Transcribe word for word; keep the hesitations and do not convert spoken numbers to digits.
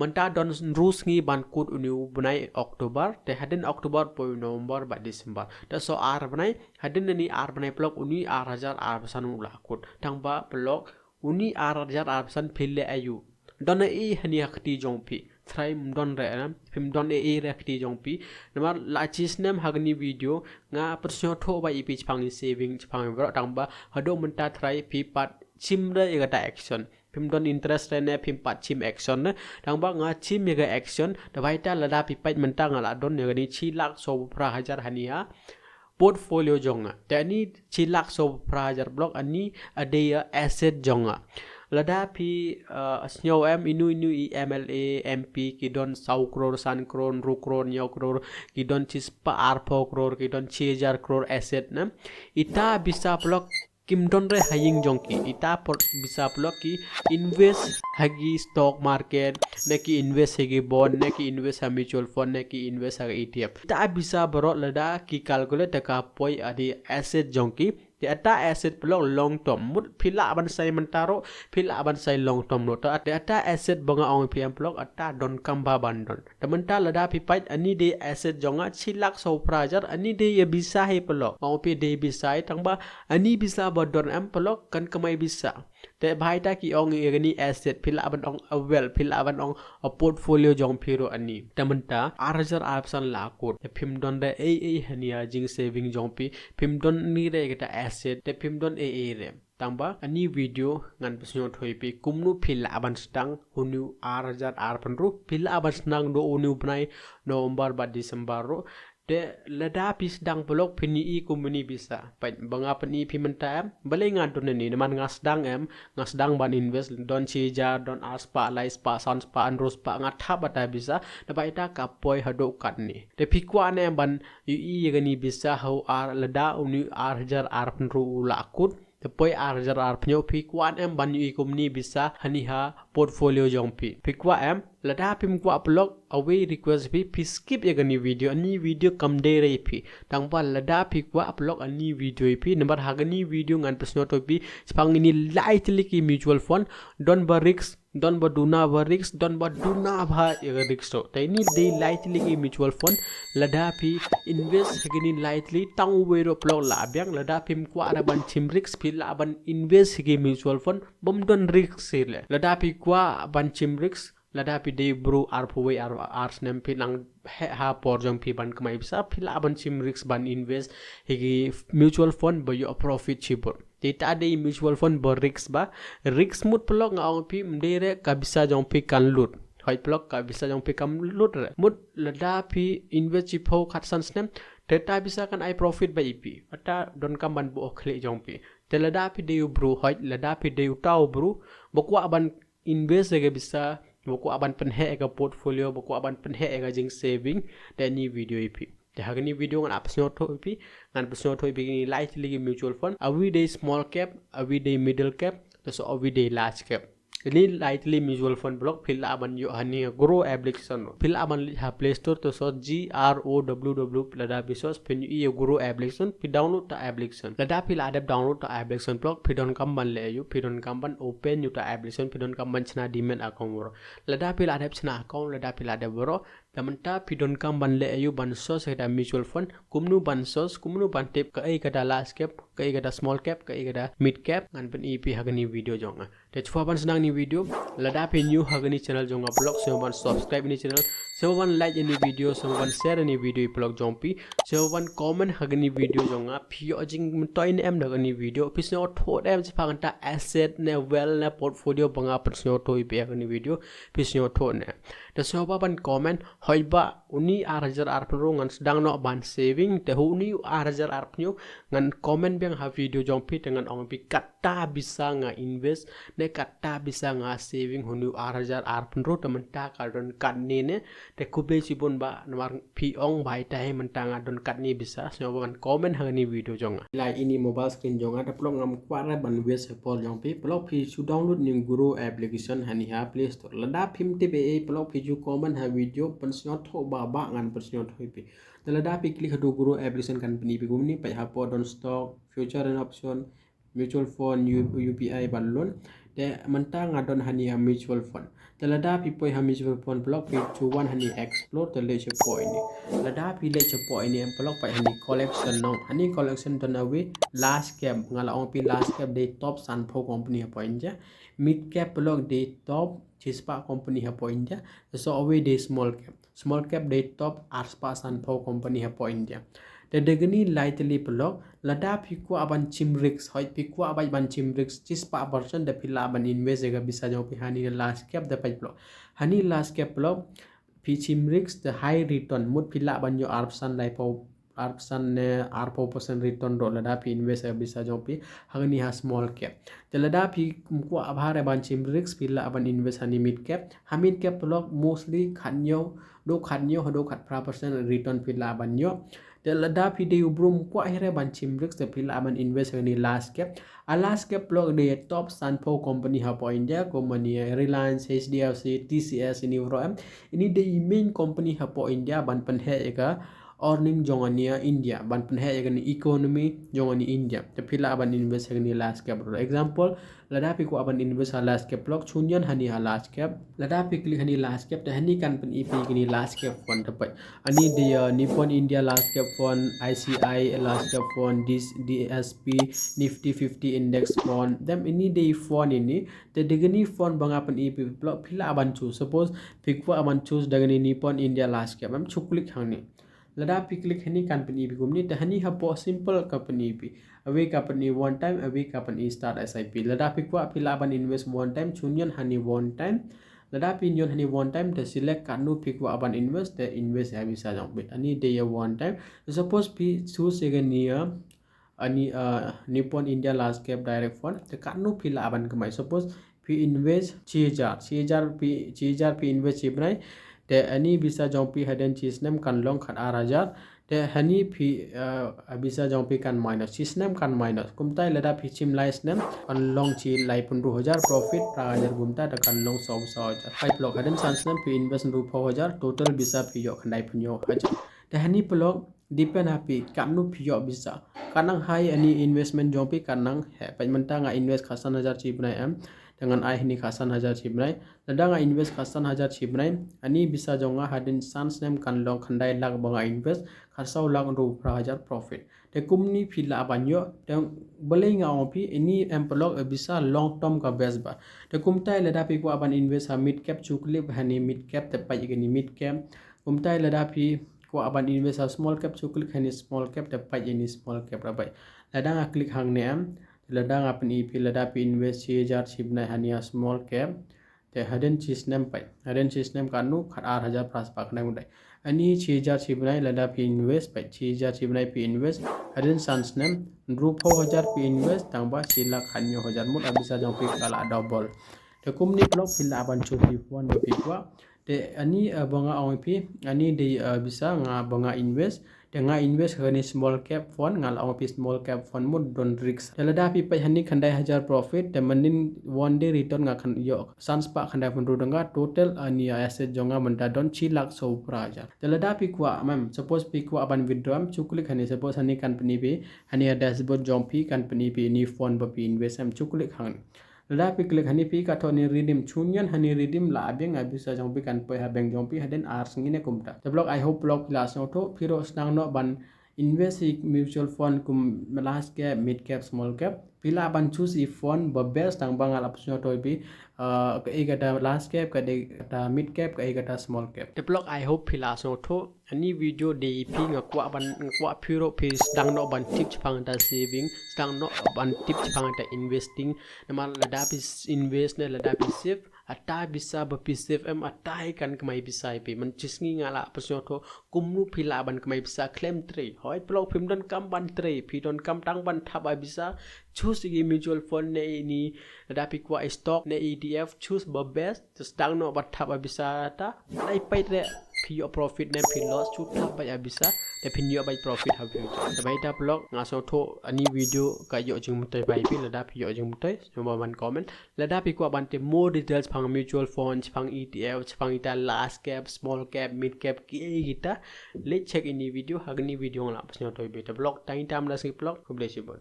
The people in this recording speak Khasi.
mynta don hynriew sngi ban kut uni u bnai October, te hadien October poi November bad December. Te so ar bnai, hadien uni ar bnai paralok uni ar hajar arphew san u la kut. Tang ba paralok uni ar hajar arphew san phi leh aïu? Don ei ei hani ha kti jong phi? Tharai ym don re na, phim don ei ei re ha kti jong phi. Namar la chi snem ha kani video nga pynsngewthuh ba ïa phi shaphang ïa saving shaphang ïa baroh, tang ba haduh mynta tharai phi pat shim re ïa kata action. Phim don interest re ne phim pat shim action ne. Tang ba nga shim ïa ka action, da bai ta lada phi peit mynta nga la don ïa kani shi lak saw phra hajar hani ha portfolio jong nga. Te ani shi lak saw phra hajar paralok ani a dei ïa asset jong nga. Lada phi, uh, sngew em inu inu i M L A, M P ki don saw crore, san crore, hynriew crore, hynñiew crore, ki don shi spah arphew crore, ki don shi hajar crore asset na. Ita pisa paralok kim don re ha ïing jong ki. Ita por pisa paralok ki invest ha ki stock market, ne ki invest ha ki bond, ne ki invest ha mutual fund, ne ki invest ha E T F. Ita pisa baroh lada ki calculate te ka poi ha ki asset jong ki. Te ata asset paralok long term. Mut phi lah ban sai mynta ruh, phi lah ban sai long term ruh. Te ata asset ba nga ong phi em paralok, ata donkam ba ban don. Te mynta lada phi peit ani dei asset jong nga shi lak saw phra hajar, ani dei ïa pisa hi paralok. Ong phi dei pisa hi, tang ba ani pisa ba don em paralok kan kamai pisa. Te bai ta ki ong ïa kani asset, phi lah ban ong a wealth, phi lah ban ong a portfolio jong phi ruh ani. Te mynta ar hajar arphew san la kut, te phim don re ei ei hani ha jing saving jong phi, phim don ni re kata asset, te phim don ei ei re. Tang ba ani video ngan pynsngewthuh ïa phi kumno phi lah ban sdang uni u ar hajar arphew san ruh, phi lah ban sdang haduh uni u bnai November bad December ruh. Te lada phi sdang paralok phin ïohi kumne pisa. Peit ba nga pyni phi mynta em, balei nga don ani, namar nga sdang em, nga sdang ban invest, don shi hajar, don ar spah, lai spah, san spah, hynriew spah, nga thap ata pisa, da bai ta ka poi haduh katne. Te phi kwah ne em ban ïohi ïa kani pisa ha u ar, lada uni ar hajar arphew san ruh u la kut, te poi ar hajar arphew hynñiew, phi kwah em ban ïohi kumne pisa hani ha portfolio jong phi? Phi kwah em? Lada phim kwah paralok, a wei request phi, phi skip ïa kani video, ani video kam dei re ïa phi. Tang ba lada phi kwah paralok ani video ïa phi, namar ha kani video ngan pynsngewthuh ïa phi shaphang ini lai tylli ki mutual fund, don ba risk, don ba duna ba risk, don ba duna ba ïa ka risk ruh. Te ini dei lai tylli ki mutual fund, lada phi invest ha kini lai tylli tang uwei ruh paralok la biang, lada phim kwah re ban shim risk, phi lah ban invest ha ki mutual fund bym don risk hi le. Lada phi kwah ban shim risk, lada phi dei bru arphew wei ar, ar snem phi nang heh ha por jong phi ban kamai pisa, phi lah ban shim risk ban invest ha ki mutual fund ba ïoh profit shibun. Te ita dei mutual fund ba risk ba, risk mut paralok nga ong phi ym dei re ka pisa jong phi kan lut. Hoi paralok ka pisa jong phi kam lut re. Mut lada phi invest shiphew khatsan snem, te ita pisa kan ai profit ba ïa phi. Ata donkam ban buh ha khlieh jong phi. Te lada phi dei u bru, hoi lada phi dei uta u bru ba kwah ban invest ïa ka pisa, ba kwah ban pynheh ïa ka portfolio, ba kwah ban pynheh ïa ka jing saving, te ani video ïa phi. Te ha kani video ngan ap sngewthuh ïa phi, ngan pynsngewthuh ïa phi kini lai tylli ki mutual fund, a wei dei small cap, a wei dei middle cap, te so a wei dei large cap. Ini lai tylli mutual fund paralok phi lah ban ïoh hani Groww application. Phi lah ban leit ha Play Store, te so G R O W W, lada phi search phin ïohi ïa Groww application, phi download ta application. Lada phi la dep download ta application paralok, phi donkam ban leh aïu, phi donkam ban open ïa uta application, phi donkam ban shna demat account baroh. Lada phi la dep shna account, lada phi la dep baroh, te mynta phi donkam ban leh aïu, ban search ïa kata mutual fund, kumno ban search, kumno ban tip kaei kata large cap, kaei kata small cap, kaei kata mid cap, ngan pyni ïa phi ha kani video jong nga. Te shuwa ban sdang ïa kani video, lada phi new ha kani channel jong nga paralok, sngewbha ban subscribe ïa kani channel, sngewbha ban like ïa kani video, sngewbha ban share ïa kani video ïa paralok jong phi, sngewbha ban comment ha kani video jong nga, phi ïoh jingmyntoi ne em da kani video, phi sngewthuh ne em shaphang kata asset ne wealth ne portfolio ba nga pynsngewthuh ïa phi ha kani video, phi sngewthuh ne em? Te sngewbha ban comment, hoi ba uni ar hajar arphew san ruh ngan sdang noh ban saving, te ha uni ar hajar arphew hynñiew ngan comment biang ha video jong phi, te ngan ong ïa phi kata pisa nga invest, ne kata pisa nga saving ha uni ar hajar arphew san ruh, te mynta ka don katne ne, te khublei shibun ba namar phi ong ba ita hi mynta nga don katne pisa, sngewbha ban comment ha kani video jong nga. Lai ini mobile screen jong nga, te paralok ngam kwah re ban waste por jong phi, paralok phi shu download ïa u Groww application hani ha Play Store. Lada phim tip ei ei paralok phi ju comment ha video, pynsngewthuh ba ba ngan pynsngewthuh ïa phi. Te lada phi click ha u Groww application kan pyni ïa phi kumne, peit hapoh don stock, future and option, mutual fund, U-, U P I bad loan. Te mynta nga don hani ha mutual fund. Te lada phi poi ha mutual fund paralok, phi shu wan hani explore, te leit shapoh ine. Lada phi leit shapoh ine em paralok, peit hani collection nong. Hani collection don awei large cap, nga la ong phi large cap dei top sanphew company hapoh India. Mid cap paralok dei top shispah company hapoh India. Te sa awei dei small cap. Small cap dei top arspah sanphew company hapoh India. Te da kine lai tylli paralok, lada phi kwah ban shim risk, hooid phi kwah ban shim risk shispah percent, te phi lah ban invest ïa ka pisa jong phi hani large cap, te peit paralok. Hani large cap paralok, phi shim risk te high return, mut phi lah ban ïoh arphew san, laiphew, arphew san ne arphew percent return ruh lada phi invest ïa ka pisa jong phi hani ha small cap. Te lada phi kum kwah bha re ban shim risk, phi lah ban invest hani mid cap. Ha mid cap paralok mostly khathynñiew, haduh khathynñiew haduh khatphra percent return phi lah ban ïoh. Te lada phi dei u bru kum kwah hi re ban shim risk, te phi lah ban invest hani large cap. Ha large cap paralok dei top sanphew company hapoh India, kum hani Reliance, H D F C, T C S, ini baroh em. Ini dei i main company hapoh India ban pynheh ïa ka earning jong ani India, ban pynheh ïa kane economy jong ani India. Te phi lah ban invest hani large cap. For example, lada phi kwah ban invest ha large cap paralok, shun ïan hani ha large cap. Lada phi click hani large cap, te hani kan pyni phi kine large cap fund, te peit. Ani dei Nippon India Large Cap Fund, I C I Large Cap Fund, D S P, Nifty fifty Index Fund. Te ini dei fund ini, te da kine fund ba nga pyni phi paralok, phi lah ban choose. Suppose phi kwah ban choose da kane Nippon India Large Cap, em, shu click hangne. Lada phi click hani kan pyni phi kumne, te hani hapoh simple ka pyni phi. Awei ka pyni one time, awei ka pyni start S I P. Lada phi kwah phi lah ban invest one time, shun ïan hani one time. Lada phi ïan hani one time, te select katno phi kwah ban invest, te invest ïa ka pisa jong phi. Ani dei ïa one time. Suppose phi choose ïa kane ïa ani, uh, Nippon India Large Cap Direct Fund, te katno phi lah ban kamai. Suppose phi invest shi hajar, shi hajar phi, shi hajar phi invest shi bnai, te ani pisa jong phi hadien shi snem kan long khatar hajar. Te hani phi, uh, pisa jong phi kan minus, shi snem kan minus. Kumta lada phi shim lai snem kan long shi laiphew hynriew hajar profit, phra hajar kumta te kan long sawphew saw hajar. Peit paralok, hadien san snem phi invest hynriewphew hajar, total pisa phi ïoh khyndaiphew hynñiew hajar. Te hani paralok, depend ha phi katno phi ïoh pisa. Ka nang high ani investment jong phi, ka nang heh. Peit mynta nga invest khatsan hajar shi bnai, em. Te ngan ai hani khatsan hajar shi bnai. Lada nga invest khatsan hajar shi bnai, ani pisa jong nga hadien san snem kan long khyndai lak ba nga invest, khatsaw lak hynriewphew phra hajar profit. Te kumne phi lah ban ïoh, te balei nga ong phi, ini em paralok, eh, pisa long term ka best bha. Te kumta lada phi kwah ban invest ha mid cap, shu click hani mid cap, te peit kane mid cap. Kumta lada phi kwah ban invest ha small cap, shu click hani small cap, te peit ini small cap, te peit. Lada nga click hangne, em, lada nga pyni phi, lada phi invest shi hajar shi bnai hani ha small cap, te hadien shi snem, peit. Hadien shi snem katno, khatar hajar phra spah khyndai. Ani shi hajar shi bnai lada phi invest, peit, shi hajar shi bnai phi invest, hadien san snem hynriewphew hajar phi invest, tang ba shi lak khathynñiew hajar, mut ïa ka pisa jong phi ka la double. Te kumne paralok phi lah ban choose i fund ba phi kwah. Te ani, eh, ba nga ong phi, ani dei, eh, pisa nga ba nga invest. Te nga invest ha kane small cap fund, nga la ong phi small cap fund mut don risk. Te lada phi peit hani khyndai hajar profit, te mynnin one day return nga kan ïoh san spah khyndai phew hynriew tyngka, total ani asset jong nga mynta don shi lak sawphew phra hajar. Te lada phi kwah, em, suppose phi kwah ban withdraw, em, shu click hani, suppose hani kan pyni phi, hani ha dashboard jong phi kan pyni phi ini fund ba phi invest, em, shu click hangne. Lada phi click hani phi ka thoh ni redeem, shun ïan hani redeem, la biang ïa ka pisa jong phi kan poi ha bank jong phi hadien ar sngi ne kumta. Te paralok, I hope paralok phi la sngewthuh, phi ruh sdang noh ban invest i mutual fund kum large cap, mid cap, small cap. Phi lah ban choose i fund ba best, tang ba nga la pynsngewthuh ïa phi, uh, kaei kata large cap, kaei kata mid cap, kaei kata small cap. Te paralok, I hope phi la sngewthuh. Ani video dei phi, nga kwah ban, nga kwah phi ruh phi sdang noh ban tip shaphang kata saving, sdang noh ban tip shaphang kata investing. Namar lada phi invest ne lada phi save, kata pisa ba phi save, em, kata hi kan kamai pisa ïa phi. Mynshisngi nga la pynsngewthuh kumno phi lah ban kamai pisa khlem trei. Hooid paralok, phim donkam ban trei, phi donkam tang ban thap ïa ka pisa. Choose i mutual fund ne ini, lada phi kwah i stock ne E T F, choose ba best. Te sdang noh ban thap ïa ka pisa, ta lai peit re phi ïoh profit ne phi loss, shu thap beit ïa ka pisa, te phin ïoh beit profit ha future. Te bad ita paralok, nga sngewthuh ani video ka ïoh jingmyntoi bha ïa phi. Lada phi ïoh jingmyntoi, sngewbha ban comment. Lada phi kwah ban tip more details shaphang mutual fund, shaphang E T F, shaphang ita large cap, small cap, mid cap, kiei kita, leit check ini video, ha kani video nga la pynsngewthuh ïa phi. Te paralok, tang ita mynta sngi paralok, khublei shibun.